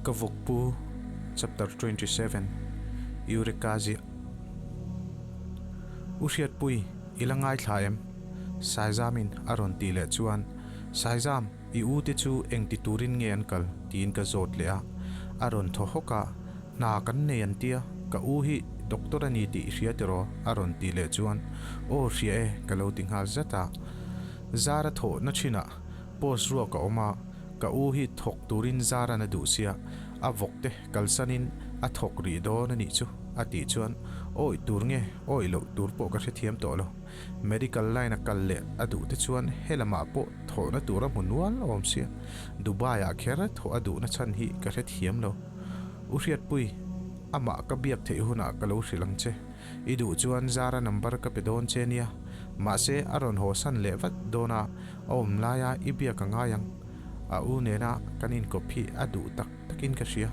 Ka vawkpu Chapter 27 Eureka ziah U Hriatpui, i la ngaithla em? Saizamin a rawn tih leh chuan, Saizam, i u te chu eng ti turin nge an kal? tiin ka zawt leh a. A rawn thaw hawk a, Hna kan nei an tia, ka u hi doctor a ni tih i hria tiraw? a rawn tih leh chuan, Aw hria e, ka lo ti nghal zat a. Zara thawhna thinah post ruak a awm a, ka u hi thawk turin Zaran a duh sia, a vawk te kalsanin a thawk rih dawn a nih chu, a tih chuan awih tur nge awih loh tur pawh ka hrethiam tawh lo. Medical line a kal leh a duh te chuan helamah pawh thawhna tur a hmu nual awm sia, Dubai ah kher thawh a duhna chhan hi ka hrethiam lo. U Hriatpui, amah ka biak theih hunah ka lo hrilh ang che. I duh chuan Zara number ka pe dawn che nia. Mahse a rawn haw san leh vat dawn a, a awm laia i biak a ngai ang. A u nena kan inkawp hi a duh tak takin ka hria.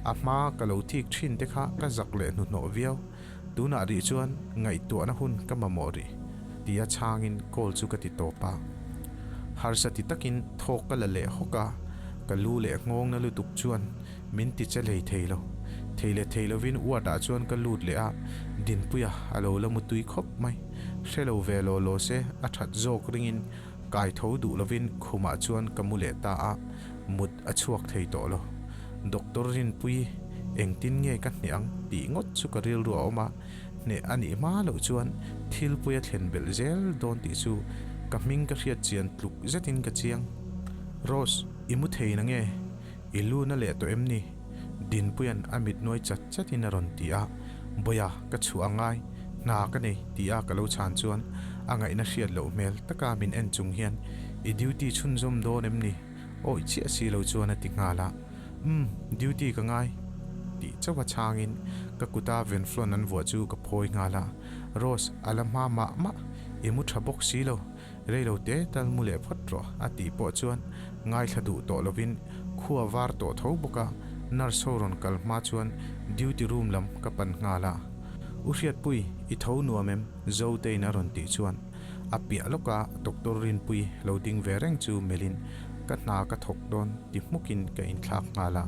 A hma ka lo thik thin te kha ka zak leh hnuhnawh viau. Tunah rih chuan ngaihtuahna hun ka mamawh rih, tia chhangin call chu ka ti tawp a. Harsa ti takin thawk ka la leh hawk a, ka lu leh nghawngna lutuk chuan min ti che hlei thei lo. Thei leh thei lovin ward ah chuan ka lut leh a, Dinpuia a lo la mutui khawp mai. Hre lo ve law law se a that zawk ringin kai tho duh lovin khumah chuan ka mu leh ta a, mut a chhuak thei tawh lo. Doctor Rinpui, engtin nge ka hneh ang tih ngawt chu ka rilru a awm a, hneh a nih hma loh chuan thilpui a thlen belh zel dawn tih chu ka hming ka hriat chian tluk zetin ka chiang. Rose, i mu thei na nge? I lu na leh tawh em ni? Dinpuia'n a mit nuai chat chatin a rawn ti a, Bawia, ka chhuah a ngai, hna ka nei ti a ka lo chhan chuan a ngaihna hriat loh hmel taka min en chung hian, I duty chhunzawm dawn em ni? Awih chiah si lo chuan a ti nghal a, Umm, duty ka ngai tih chauha chhangin ka kuta venflon an vuah chu ka phawi nghal a, Rose a la hma mah mah, i mu tha bawk si lo, Reilo te tal mu leh phawt rawh a tih pawh chuan ngaithla duh tawh lovin khua var tawh tho bawk a, nurse ho rawn kal hma chuan duty room lam ka pan nghal a. U Hriatpui, i tho nuam em? Zotein a rawn tih chuan a piah lawka Doctor Rinpui lo ding ve reng chu melhin ka hna ka thawk dawn ti hmukin ka inthlak nghal a.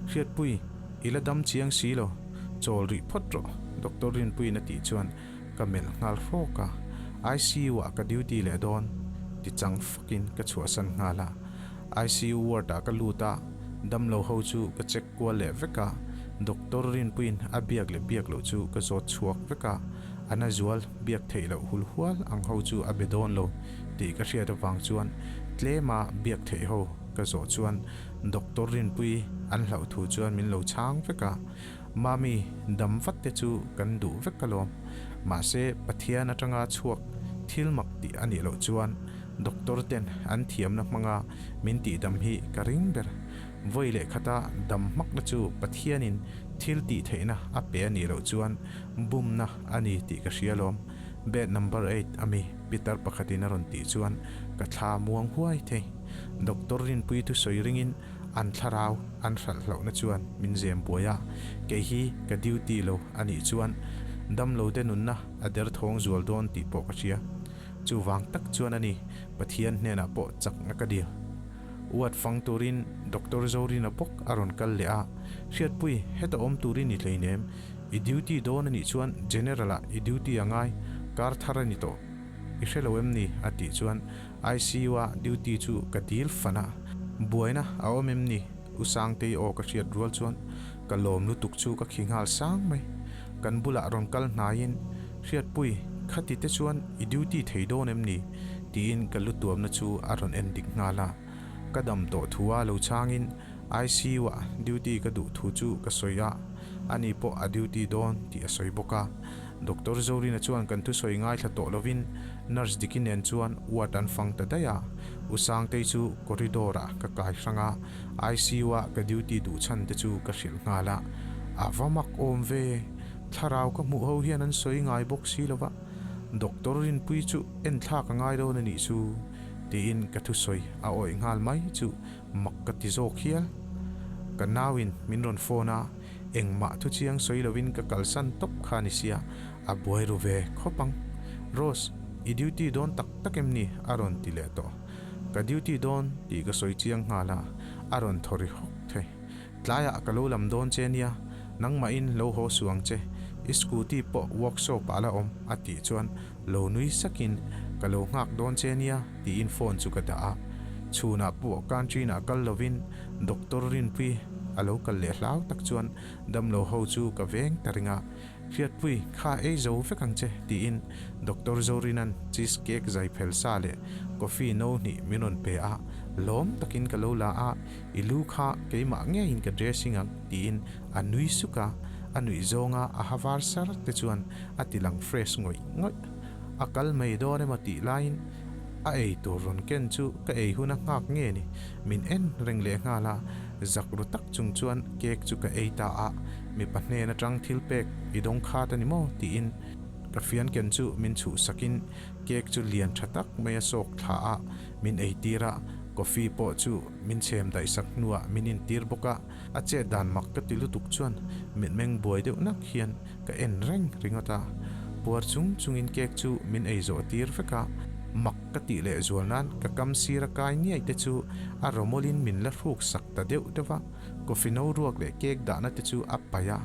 Hriatpui, i la dam chiang si lo, chawl rih phawt rawh Doctor Rinpuiin a tih chuan Ka melh nghal hrawk a, ICU ah ka duty leh dawn ti chang fakin ka chhuahsan nghal a. ICU ward ah ka lut a, damlo ho chu ka check kual leh vek a, doctor Rinpuiin a biak leh biak loh chu ka zawt chhuak vek a, a na zual biak theih loh hul hual ang ho chu a be dawn lo tih ka hriat avang chuan tlema biak theih ho ka zawh chuan doctor Rinpui an hlauh thu chuan min lo chhang vek a. Mami, dam vat te chu kan duh vek alawm. Mahse, Pathian atanga chhuak thil mak tih a nih loh chuan doctor ten an thiamna hmanga min tihdam hi ka ring ber. Vawi leh khata dam hmakna chu Pathianin thil tih theihna a pe a nih loh chuan bumna a ni tih ka hria alawm. Bed number eight ami pitar pakhatin a rawn tih chuan ka thla muang huai thei. Doctor Rinpui thusawi ringin An thlarau an hralh hlauhna chuan min zem buai a, kei hi ka duty lo a nih chuan damlo te nunna a derthawng zual dawn tih pawh ka hria. Chuvang tak chuan a ni, Pathian hnenah pawh chakna ka dil. Ward fang turin Doctor Zorina bawk a rawn kal leh a, Hriatpui, heta awm turin i hleinem, i duty dawn a nih chuan General ah i duty a ngai, kar thar a ni tawh. I hre lo em ni? a tih chuan ICU a duty chu ka dil fan a, buaina a awm em ni? U Sangtei aw ka hriat rual chuan ka lawm lutuk chu ka khi nghal sang mai. Kan bulah rawn kal hnaiin, Hriatpui, khati te chuan i duty thei dawn em ni? tiin ka lu tuamna chu a rawn en dik nghal a. Ka dam tawh thu a lo chhangin ICU ah duty ka duh thu chu ka sawi a, ani pawh a duty dawn tih a sawi bawk a. Doctor Zorina chuan kan thusawi ngaithla tawh lovin nurse Diki nen chuan ward an fang ta daih a, U Sangtei chu corridor ah ka kai hrang a, ICU ah ka duty duh chhan te chu ka hrilh nghal a, a va mak awm ve, thlarau ka hmuh ho hian an sawi ngai bawk si lova, Doctor Rinpui chu en thlak a ngai dawn a nih chu tiin ka thusawi a awih nghal mai chu mak ka ti zawk hial. Ka nauin min rawn phone a, Engmah thu chiang sawi lovin ka kalsan tawp kha ni sia, a buai ru ve khawp ang. Rose, i duty dawn tak tak em ni? a rawn ti leh tawh. Ka duty dawn tih ka sawi chiang nghal a, a rawn thaw ri hawk thei. Tlaiah ka lo lam dawn che nia, nangmahin lo haw suh ang che, i scooty pawh workshop ah la awm a tih chuan lo nui sakin ka lo nghak dawn che nia tiin phone chu ka dah a. Chhunah pawh canteen ah kal lovin Doctor Rinpui a lo kal leh hlau tak chuan damlo ho chu ka veng ta ring a. Hriatpui, kha ei zo vek ang che, tiin Doctor Zorina'n cheese cake zai phel sa leh coffee no hnih min rawn pe a, lawm takin ka lo la a, i lu kha keimah ngeiin ka dressing ang, tiin a nui suk a, a nuih zawnga a ha var sar te chuan a ti lang fresh ngawih ngawih. A kal mai dawn emaw tih laiin a ei tur rawn ken chu ka ei hun a nghak nge ni, min en reng leh nghal a, zak ru tak chung chuan cake chu ka ei ta a, mipa hnen atang thil pek i dawng khat a ni maw tiin ka fian ken chu min chhuh sakin cake chu lian tha tak mai a sawk thla a, min ei tir a, coffee pawh chu min chhem daih sak hnuah min in tir bawk a, a chet dan mak ka ti lutuk chuan mitmeng buai deuh nak hian ka en reng ringawt a, puar chung chungin cake chu min ei zawh tir vek a, mak ka tih leh zual nan ka kam sir a kai ngiai te chu a rawmawlin min la hruk sak ta deuh deuh a, coffee no ruak leh cake dahna te chu a paih a,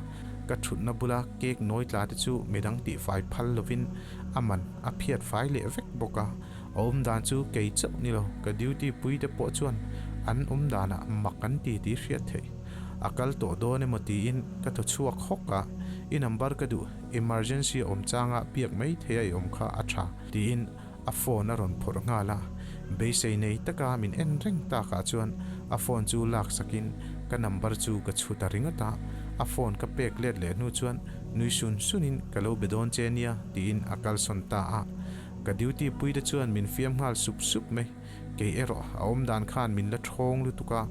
ka thutna bula cake nawi tla te chu midang tihfai phal lovin a man a phiat fai leh vek bawk a, a awmdan chu kei chauh ni lo ka duty pui te pawh chuan an awmdanah mak an ti tih hriat theih. A kal tawh dawn emaw tiin ka thaw chhuak hawk a, I number ka duh, emergency a awm changa biak mai thei a i awm kha a tha tiin a phone a rawn phawrh nghal a. Beisei nei taka min en reng takah chuan a phone chu lak sakin ka number chu ka chhu ta ringawt a, a phone ka pek let leh hnu chuan nui sun sunin ka lo be dawn che nia tiin a kalsawn ta a. Ka duty pui te chuan min fiam nghal sup sup mai. Kei erawh a awmdan khan min la ṭhawng lutuk a,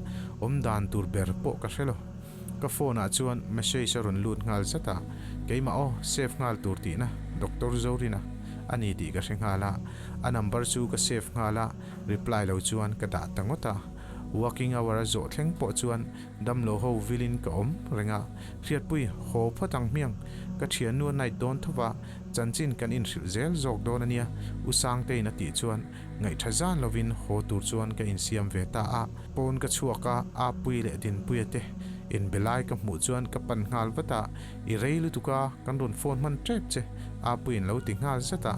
awmdan tur ber pawh ka hre lo. Ka phone ah chuan message a rawn lut nghal zat a, keimah aw save nghal tur tihna Doctor Zorina a ni tih ka hre nghal a, a number chu ka save nghal a, reply lo chuan ka dah ta ngawt a. Working hour a zawh thleng pawh chuan damlo ho vilin ka awm reng a, Hriatpui haw phawt ang hmiang, ka thiannu a night dawn tho va, chanchin kan inhrilh zel zawk dawn a nia, U Sangtein a tih chuan Ngaihṭha zan lovin haw tur chuan ka insiam ve ta a. Pawn ka chhuak a, Apuii leh Dinpuia te inbe lai ka hmuh chuan ka pan nghal vat a, I rei lutuk a, kan rawn phone hman ṭep che, Apuiin lo ti nghal zat a.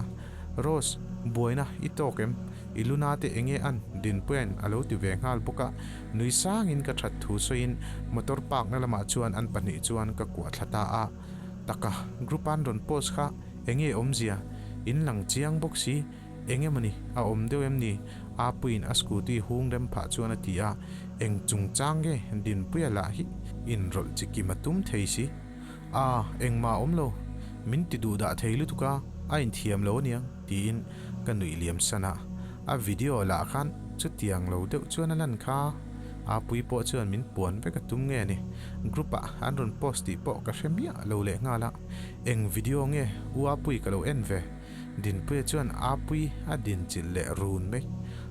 Rose, buaina i tawk em? I luna te enge an? Dinpuiain a lo ti ve nghal bawk a, nui sangin ka ṭhat thu sawiin motor park na lamah chuan an pahnih chuan ka kuah thla ta a. Taka, group an rawn post kha enge awmzia? In lang chiang bawk si. Eng emawni a awm deuh em ni? Apuiin a scooty hung rem phah chuan a ti a, eng chungchang nge Dinpuia lah hi inrawlh chi kim a tum thei si. A, engmah a awm lo, min ti duh dah thei lutuk a, a inthiam lo aniang tiin ka nuih liam san a, a video lah khan chutiang lo deuh chuan a lan kha. Apui pawh chuan min puan vek a tum nge ni, group ah an rawn post tih pawh ka hre miah lo leh nghal a, eng video nge U Apui ka lo en ve? Dinpuia chuan Apui a dinchilh leh run mai.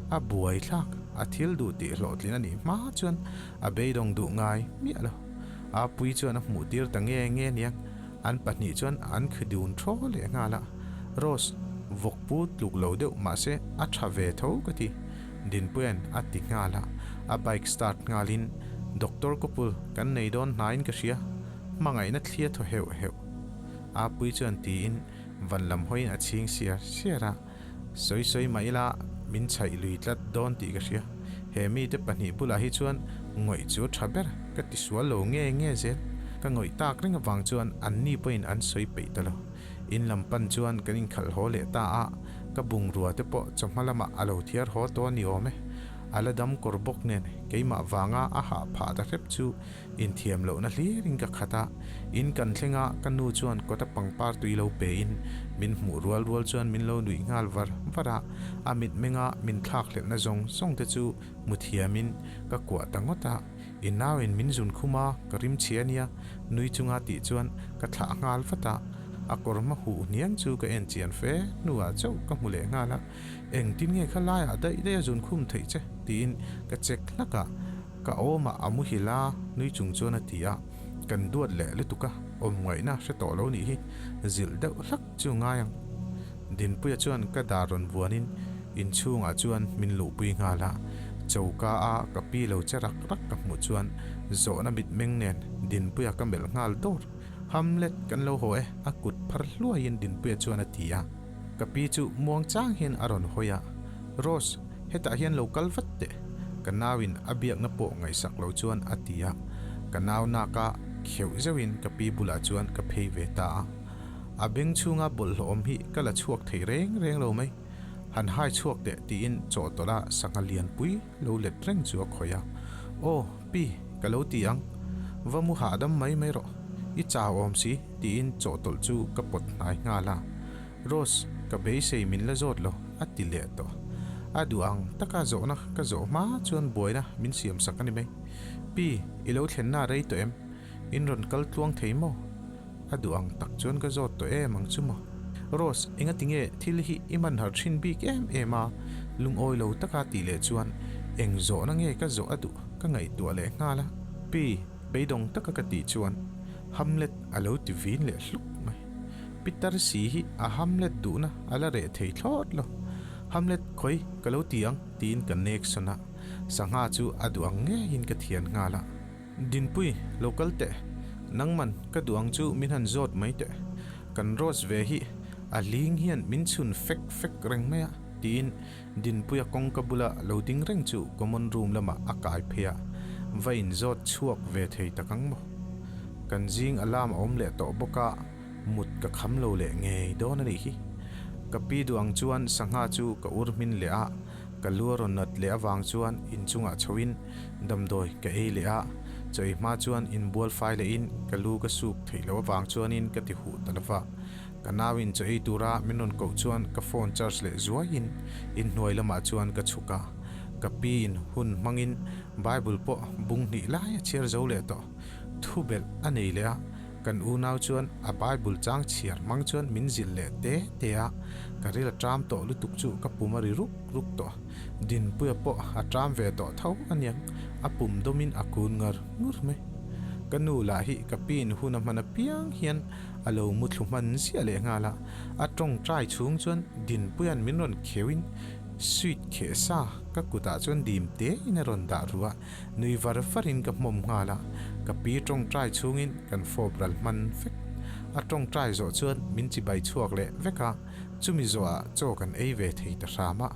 A buai thlak, a thil duh tih hlawhtlin a nih hma chuan a beidawng duh ngai miah lo. Apui chuan a hmuh tir ta nge nge aniang, an pahnih chuan an khi dun thaw leh nghal a. Rose, vawkpu tluk lo deuh mahse a tha ve tho ka ti, Dinpuia'n a ti nghal a. A bike start nghalin, Doctor couple kan nei dawn hnaiin ka hria, hmangaihna thlia thaw heuh heuh. Apui chuan tiin Van lam hawiin a chhing siar siar a, sawi sawi mah ila min chhaih lui tlat dawn tih ka hria. He mite pahnih bulah hi chuan ngawih chu a tha ber ka ti sual lo nge nge zel. Ka ngawih tak reng avang chuan anni pawhin an sawi peih ta lo. In lam pan chuan kan inkhalh haw leh ta a, ka bungrua te pawh chawhma lamah a lo thiar haw tawh a ni awm e. A la dam kawr bawk nen keimah vanga a hah phah ta hrep chu Inthiam lohna hlirin ka khat a, in kan thleng a, ka nu chuan kawta pangpar tui lo pe in min hmuh rual rual chuan min lo nuih nghal var var a, a mitmenga min thlak hlelhna zawng zawng te chu hmu thiam in ka kuah ta ngawt a, i nau in min zun khum a, ka rim chhia ania nui chunga tih chuan ka thlah nghal vat a, a kawr hma huh hniang chu ka en chian fe hnuah chauh ka hmu leh nghal a, engtin nge kha laiah daih daih a zun khum theih che tiin ka check hlak a. Ka awmah a muhil a, nui chung chuan a ti a, kan duat leh lutuk a, awm ngaihna hre tawh lo nih hi, zilh deuh hlak chu ngai ang. Dinpuia chuan ka dar rawn vuanin inchhungah chuan min luhpui nghal a, Choka a ka pi lo che rak rak ka hmuh chuan zawhna mitmeng nen Dinpuia ka melh nghal dawr. Hamlet kan lo haw e a kut phar hluaiin Dinpuia chuan a ti a. Ka pi chu muang chang hian a rawn hawi a, Rose, hetah hian lo kal vat teh, ka nauin a biakna pawh ngaihsak lo chuan a ti a. Ka nau naka kheuh zeuhin ka pi bulah chuan ka phei ve ta a. A beng chhunga bawlhhlawh awm hi ka la chhuak thei reng reng lo mai. Han hai chhuak teh tiin chawhtawlh a sangha lianpui lo let reng chu a khawih a. Aw, pi, ka lo ti ang. Va mu hahdam mai mai rawh. I chau awm si, tiin chawhtawlh chu ka pawt hnai nghal a. Rose, ka beisei min la zawt lo, a ti leh tawh. A duh ang taka zawhna ka zawh hma chuan buaina min siam sak a ni mai. Pi, i lo thlenna rei tawh em? In rawn kal tluang thei maw? A duh ang tak chuan ka zawt tawh em ang chu maw? Rose, engati nge thil hi i man har thin bik em em a? Lungawi lo taka tih leh chuan eng zawhna nge ka zawh a duh ka ngaihtuah leh nghal a. Pi, beidawng taka ka tih chuan Hamlet a lo ti vin leh hluk mai. Pitar si hi a Hamlet duhna a la reh thei thlawt lo. Hamlet, khawi ka lo ti ang tiin ka nek sawn a, sangha chu a duh ang ngeiin ka thian nghal a. Dinpui, lo kal teh. Nangman, ka duh ang chu min han zawt mai teh. Kan Rose ve hi a hling hian min chhun fek fek reng mai a, tiin Dinpuia kawngka bula lo ding reng chu common room lamah a kai phei a, va inzawt chhuak ve thei tak ang maw? Kan zing alarm a awm leh tawh bawk a, mut ka kham lo leh ngei dawn a nih hi. Ka pi duh ang chuan sangha chu ka ur hmin leh a, ka lu a rawn nat leh avang chuan inchungah chhoin Damdawi ka ei leh a, chaw ei hma chuan inbual fai lehin ka lu ka suk theih loh avang chuanin ka ti huh ta lova. Ka nauin chaw ei tura min rawn koh chuan ka phone charge leh zuaiin inhnuai lamah chuan ka chhuk a. Ka piin hun hmangin Bible pawh bung hnih lai a chhiar zo leh tawh. Thubelh a nei leh a. Kan unau chuan a Bible chang chhiar hmang chuan min zilh leh te te a, ka ril a ṭam tawh lutuk chu ka pum a ri ruk ruk tawh. Dinpuia pawh a ṭam ve tawh tho aniang, a pum dawmin a kun ngar ngur mai. Ka nu lah hi ka piin hun a hman apiang hian a lo muthlu hman ziah leh nghal a, a tawngtai chhung chuan Dinpuia'n min rawn kheuhin sweet kheh sa ka kutah chuan dim tein a rawn dah ru a, Nui var varin ka hmawm nghal a, ka pi tawngtai chhungin kan fawp ral hman vek. A tawngtai zawh chuan min chibai chhuak leh vek a, chumi zawhah chaw kan ei ve thei ta hram a.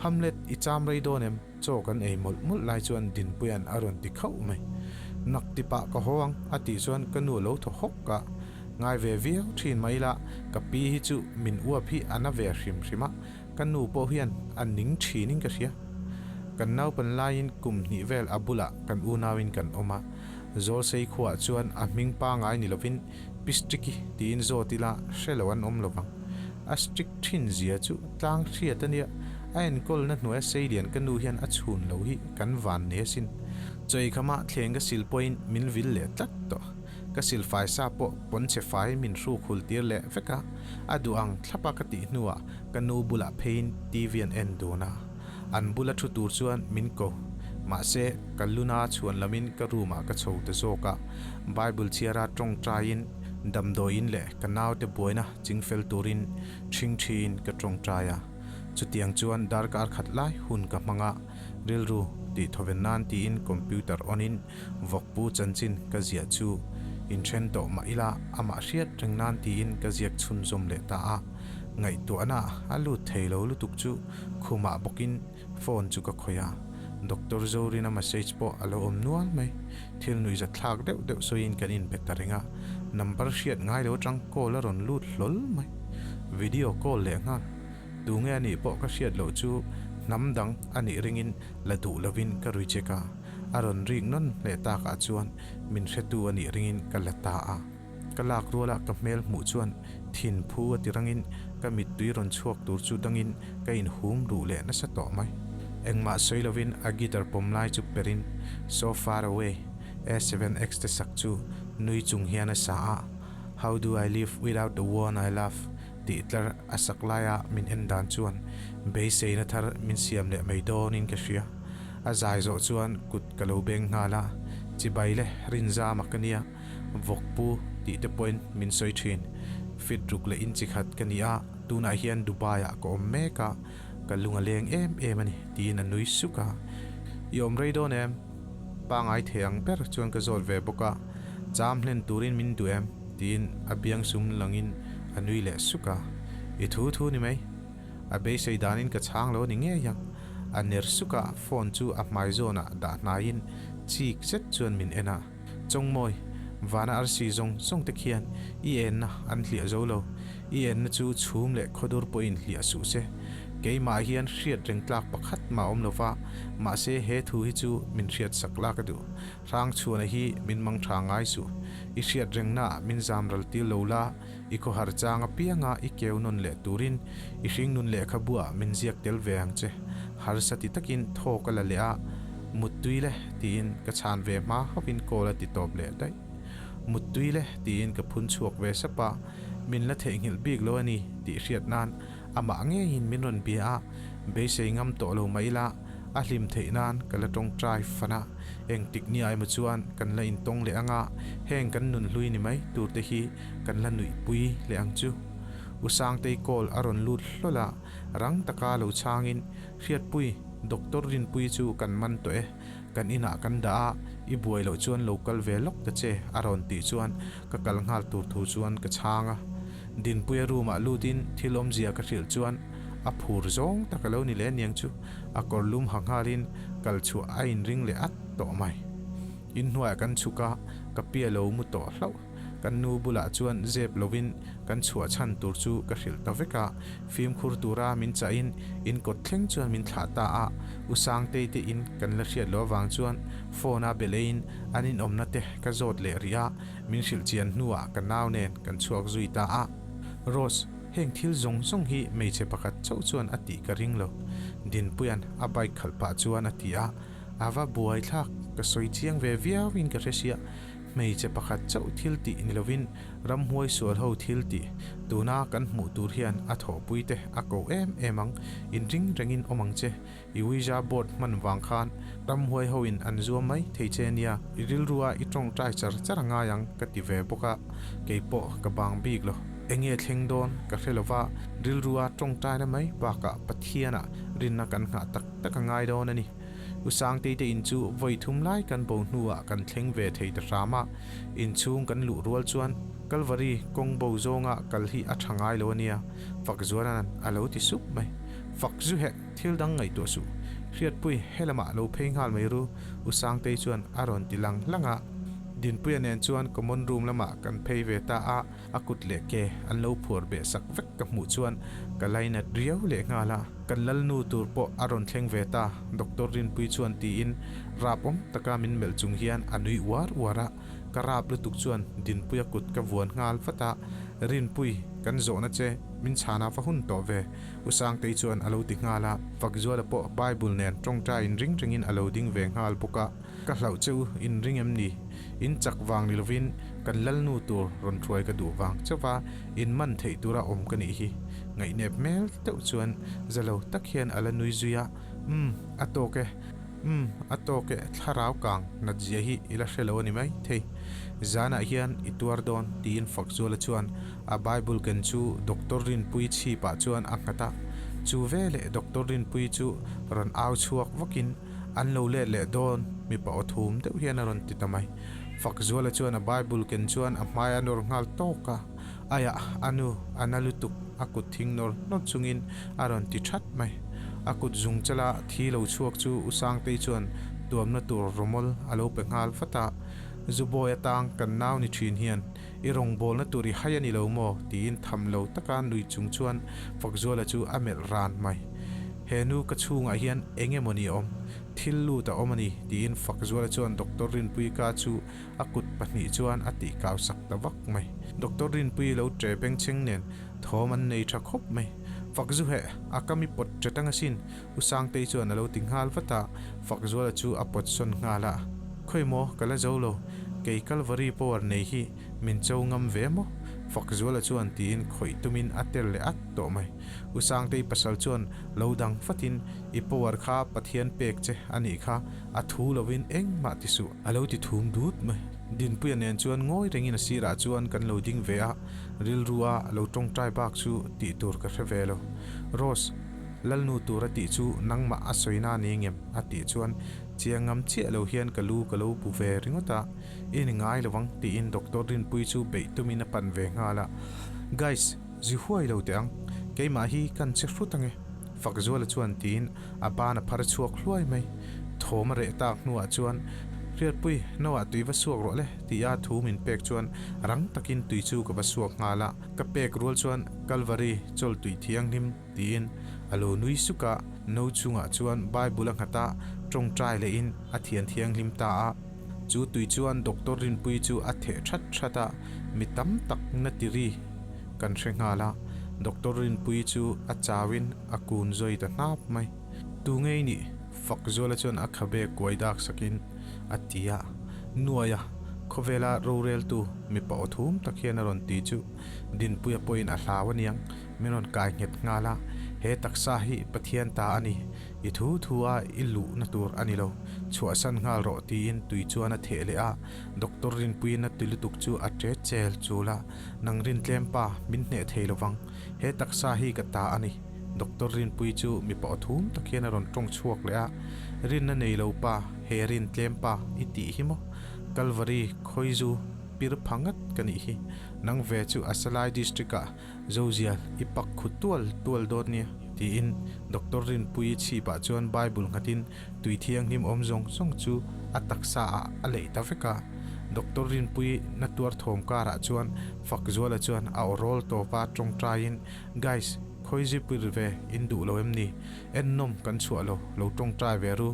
Hamlet, i cham rei dawn em? Chaw kan ei mawlh mawlh lai chuan Dinpuia'n a rawn ti khauh mai. Nak ti pah ka haw ang, a tih chuan ka nu a lo thaw hawk a. Ngai ve viau thin mai la, ka pi hi chu min uap hi a na ve hrim hrim a, Ka nu pawh hian a ning thinin ka hria. Kan naupan laiin kum hnih vel a bulah kan unauin kan awm a. Zawlsei khuaah chuan a hming pangai ni lovin Pistriki tiin zawt ila hre lo an awm lovang. A strict thin zia chu tlang hriat a nia, a enkawlna hnuaia seilian ka nu hian a chhun lo hi kan van nei asin. Chaweikhama thleng ka sil pawhin min vil leh tlat tawh. Ka silfai sa pawh pawnchhe fai min hruk hul tir leh vek a, a duh ang thlapa ka tih hnuah ka nu bulah pheiin TV an en dun a, an bula thu tur chuan min ko. Mahse, ka luna chhuan lamin ka room ah ka chho ta zawk a, Bible chhiara tawngtaiin damdawiin leh ka naute buaina chingfel turin ṭhingṭhiin ka tawngtai a. Chutiang chuan darkar khat lai hun ka hmang a, rilru tih thawven nan tiin computer on in Vawkpu chanchin ka ziah chu inthen tawh mah ila amah hriat reng nan tiin ka ziak chhunzawm leh ta a, ngaihtuahna a lut thei lo lutuk chu khumah bawkin phone chu ka khawih a, Doctor Zorina message pawh a lo awm nual mai, thil nuihzatthlak deuh deuh sawiin kan inbe ta reng a, number hriat ngai lo atang call a rawn lut hlawl mai, video call leh nghal, tunge anih pawh ka hriat loh chu hnam dang anih ringin la duh lovin ka reject a. A rawn rik nawn hleh takah chuan min hretu a nih ringin ka la ta a. Ka lak ruala ka hmel hmuh chuan thin phu a ti rangin ka mittui rawn chhuak tur chu dangin ka inhum ruh leh nasa tawh mai. Engmah sawi lovin a guitar pawm lai chu perin So Far Away, A7X te sak chu nui chung hian a sa a, How do I live without the one I love tih tlar a sak laia min en dan chuan beiseina thar min siam leh mai dawnin ka hria. A zai zawh chuan kut ka lo beng nghal a, chibai le rinzama ka nia, vawkpu tih te pawhin min sawi thin. Fit ruk leh in chi khat ka ni a, tunah hian Dubai ah ka awm mek a, ka lung a leng em em a ni tiin a nui suk a. I awm rei dawn em? Pangai thei ang ber chuan ka zawt ve bawk a, Cham hlen turin min duh em? tiin a biang sum langin a nui leh suk a, I thu thu ni mai. A beisei danin ka chhang lo ni ngei ang. A ner suk a, phone chu a hmai zawnah dah hnaiin chik zet chuan min en a. Chawngmawi, vana arsi zawng zawng te khian i enna an hliah zo lo. I enna chu chhum leh khawdur pawhin hliah suh se. Keimah hian hriat reng tlak pakhat mah awm lo va, mahse he thu hi chu min hriat sak la ka duh. Hrangchhuana hi min mang tha ngai suh. I hriat rengnaah min zam ral tir lo la, i khawhar chang apianga i keu nawn leh turin i hringnun lehkhabuah min ziak tel ve ang che. Harsa ti takin thaw ka la leh a, Muttui le tiin ka chhan ve hma hauhin call a ti tawp leh daih. Muttui le tiin ka phun chhuak ve sap a, min la theihnghilh bik lo a ni tih hriat nan amah ngeiin min rawn bia a, beisei ngam tawh lo mah ila a hlim theih nan ka la tawngtai fan a, engtik nia emaw chuan kan la intawng leh ang a, heng kan nun hlui ni mai tur te hi kan la nuihpui leh ang chu. U Sangtei call a rawn lut hlawl a, rang taka lo chhangin Hriatpui, Doctor Rinpuii chu kan man tawh e, kan inah kan dah a, i buai loh chuan lo kal ve lawk ta che a rawn tih chuan ka kal nghal tur thu chuan ka chhang a. Dinpuia room ah lutin thil awmzia ka hrilh chuan a phur zawng tak a lo ni leh aniang chu, a kawr lum ha nghalin kal chhuah a inring leh at tawh mai. Inhnuaiah kan chhuk a, ka pi a lo mu tawh hlauh. Kan nu bulah chuan zep lovin kan chhuah chhan tur chu ka hrilh ta vek a, fimkhur tura min chahin in kawt thleng chuan min thlah ta a, U Sangtei te in kan la hriat loh avang chuan phone a beleiin an inawmna te ka zawt leh rih a, min hrilh chian hnuah ka nau nen kan chhuak zui ta a. Rose, heng thil zawng zawng hi hmeichhe pakhat chauh chuan a tih ka ring lo, Dinpuia'n a bike khalh pah chuan a ti a, a va buaithlak ka sawi chiang ve viauin ka hre sia, Hmeichhe pakhat chauh thil tih ni lovin ramhuai sual ho thil tih tuna kan hmuh tur hian a thawhpui te a ko em em ang, inring rengin awm ang che. I Ouija board hman vang khan ramhuai ho in an zuam mai thei che nia, i rilrua i tawngtai char char a ngai ang ka ti ve bawk a, keipawh ka bang bik lo. Enge thleng dawn ka hre lova, rilrua tawngtaina mai bakah Pathianah rinna kan nghah tak tak a ngai dawn a ni. U Sangtei te in chu vawi thum lai kan bo hnuah kan thleng ve thei ta hram a, inchhung kan luh rual chuan Kalvari kawng bo zawnga kal hi a tha ngai lo a nia, Fakzuala'n a lo ti sup mai. Fak zu heh, thil dang ngaihtuah suh. Hriatpui, helamah lo phei nghal mai ru, U Sangtei chuan a rawn ti lang lang a. Dinpuia nen chuan common room lamah kan phei ve ta a. A kut leh ke an lo phuar beh sak vek ka hmuh chuan ka lainat riau leh nghal a. Kan lalnu tur pawh a rawn thleng ve ta, Doctor Rinpui chuan tiin rap awm taka min melh chung hian a nui uar uar a. Ka rap lutuk chuan Dinpuia kut ka vuan nghal vat a, Rinpui, kan zawhna che min chhana va hun tawh ve, U Sangtei chuan a lo ti nghal a. Fakzuala pawh Bible nen tawngtai inring rengin a lo ding ve nghal bawk a. Ka hlauh che u in ring em ni? In chak vang ni lovin kan lalnu tur rawn hruai ka duh vang chauh va, in man theih tura awm ka nih hi. Ngaihnep hmel deuh chuan za lo tak hian a la nui zui a, Umm, a tawk e. Umm, a tawk e, thlarau kang nat zia hi i la hre lo a ni mai thei. Zanah hian i tuar dawn, tiin Fakzuala chuan a Bible ken chu Doctor Rinpuii chhipah chuan a nghat a. Chu veleh Doctor Rinpuii chu rawn au chhuak vakin, An lo let leh dawn, mipa aw thum deuh hian a rawn ti ta mai. Fakzuala chuan a Bible ken chuan a hmai a nawr nghal tawk a, Aiah, a nu, a na lutuk, a kut thing nawr nawr chungin a rawn ti that mai. A kut zung chala thi lo chhuak chu U Sangtei chuan tuamna tur rawmawl a lo pe nghal vat a, Zubawi atang kan nau ni thin hian i rawngbawlna tur i hai a ni lo maw? tiin tham lo taka nui chung chuan Fakzuala chu a melh ran mai. He nu ka chhungah hian eng emaw ni a awm? Thil lut a awm a ni, tiin Fakzuala chuan Doctor Rinpuii ka chu a kut pahnih chuan a tih kau sak ta vak mai. Doctor Rinpuii lo ṭe bengchheng nen thawm an nei ṭha khawp mai. Fakzuheh, a kam i pawt ṭet ang asin, U Sangtei chuan a lo ti nghal vat a, Fakzuala chu a pawt sawn nghal a. Khawi maw, ka la zo lo, kei Kalvari power nei hi min cho ngam ve maw? Fakzuala chuan tiin khawih tumin a tel leh at tawh mai. U Sangtei pasal chuan lo dang fatin, I power kha Pathian pek che a nih kha, a thu lovin engmah ti suh. A lo ti thum dut mai. Dinpuia nen chuan ngawi rengin a sirah chuan kan lo ding ve a, rilrua lo tawngtai bak chu tih tur ka hre ve lo. Rose, Lalnu tur a tih chu nangmah a sawina ni ngem? a tih chuan. Chiang ngam chiah lo hian ka lu ka lo bu ve ringawt a, I ni ngai lo ang tiin Doctor Rinpuii chu beih tumin a pan ve nghal a. Guys, zi huai lo teh ang, keimah hi kan che hrut ange Fakzuala chuan tiin a ban a phar chhuak hluai mai. Thawm a reh tak hnuah chuan, Hriatpui, noah tui va suak rawh le tia thu min pek chuan rang takin tui chu ka va suak nghal a. Ka pek rual chuan Kalvari chawl tui thianghlim tiin a lo nui suk a, no chungah chuan Bible a nghat a, tawngtai lehin a thian thianghlim ta a. Chu tui chuan Doctor Rinpuii chu a theh that that a, mi tam tak na ti ri kan hre nghal a. Doctor Rinpuii chu a chauin a kun zawi ta hnap mai. Tu ngei nih? Fakzuala chuan a khabe kuai dak sakin a ti a, Nuaia, khawvela roreltu mipa aw thum tak hian a rawn ti chu Dinpuia pawhin a hlau aniang, min rawn kai nghet nghal a, he taksa hi Pathian ta a ni, i thu thu a i luhna tur a ni lo, chhuahsan nghal rawh tiin tui chuan a theh leh a, Doctor Rinpuiin a ti lutuk chu a ṭe chel chul a, Nang rintlem pa, min hneh thei lovang, he taksa hi ka ta a ni. Doctor Rinpuii chu mipa aw thum tak hian a rawn tawng chhuak leh a, Rinna nei lo pa, he rin tlem pa i tih hi maw? Kalvari khawizu pir pha ngat ka nih hi. Nang ve chu Asalai District ah Zozial i pak khu tual tual dawn nia, tiin Doctor Rinpuii chhipah chuan Bible nghatin tui thianghlim awm zawng zawng chu a taksa ah a leih ta vek a. Doctor Rinpuii na tuar thawm karah chuan Fakzuala chuan a aw rawl tawpa tawngtaiin, Guys, khawi zipir ve in duh lo em ni? En nawm kan chhuah lo, lo tawngtai ve ru.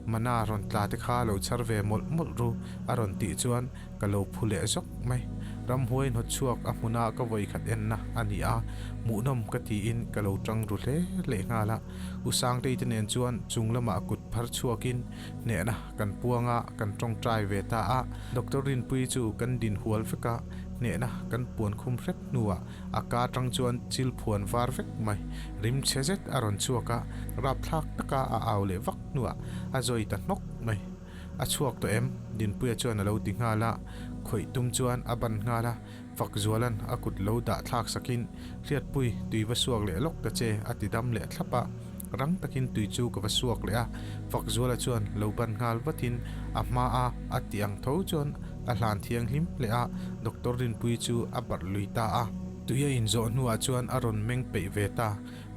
Mana rawn tla te kha lo chhar ve mawlh mawlh ru a rawn tih chuan ka lo phu leh zawk mai. Ramhuai hnawt chhuak a hmuna ka vawi khat enna a ni a, hmuhnawm ka tiin ka lo tang ru hle leh nghal a. U Sangtei te nen chuan chung lamah kut phar chhuakin hnehna kan puang a, kan tawngtai ve ta a. Doctor Rinpuii chu kan din hual vek a, hnehna kan puan khum hrep hnuah A ka atang chuan chil phuan var vek mai. Rim chhe zet a rawn chhuak a, rapthlak taka a au leh vak hnuah a zawi ta hnawk mai. A chhuak tawh em? Dinpuia chuan a lo ti nghal a, khawih tum chuan a ban nghal a, Fakzuala'n a kut lo dah thlak sakin, Hriatpui, tui va suak leh lawk ta che, a ti dam leh thlap a. Rang takin tui chu ka va suak leh a, Fakzuala chuan lo ban nghal vatin a hma a a ti ang tho chuan a hlan thianghlim leh a, Doctor Rinpuii chu a barh lui ta a. Tui a inzawh hnuah chuan a rawn meng peih ve ta.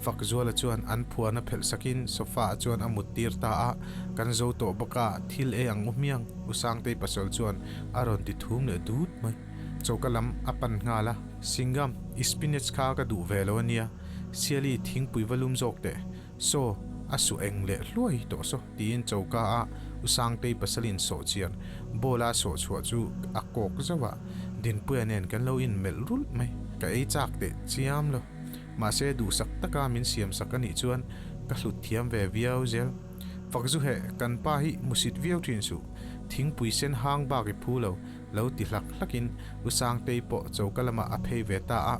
Fakzuala chuan an phuan a phelh sakin sofa ah chuan a mut tir ta a, Kan zo tawh bawk a, thil ei ang u hmiang, U Sangtei pasal chuan a rawn ti thum leh dut mai. Choka lam a pan nghal a, Singam, i spinach kha ka duh ve lo a nia, Siali thingpui va lum zawk teh. Saw, a su eng leh hluai tawh saw, tiin choka a U Sangtei pasalin sawh chian bowl a sawh chhuah chu a kawk zauh a, Dinpuia nen kan lo inmelh rulh mai. Ka ei chak teh chiam lo. Mahse duhsak taka min siamsak a nih chuan ka hlut thiam ve viau zel. Fakzuheh, kan pa hi hmusit viau thin suh. Thingpui sen hang bak i phu lo, lo ti hlak hlakin U Sangtei pawh choka lamah a phei ve ta a.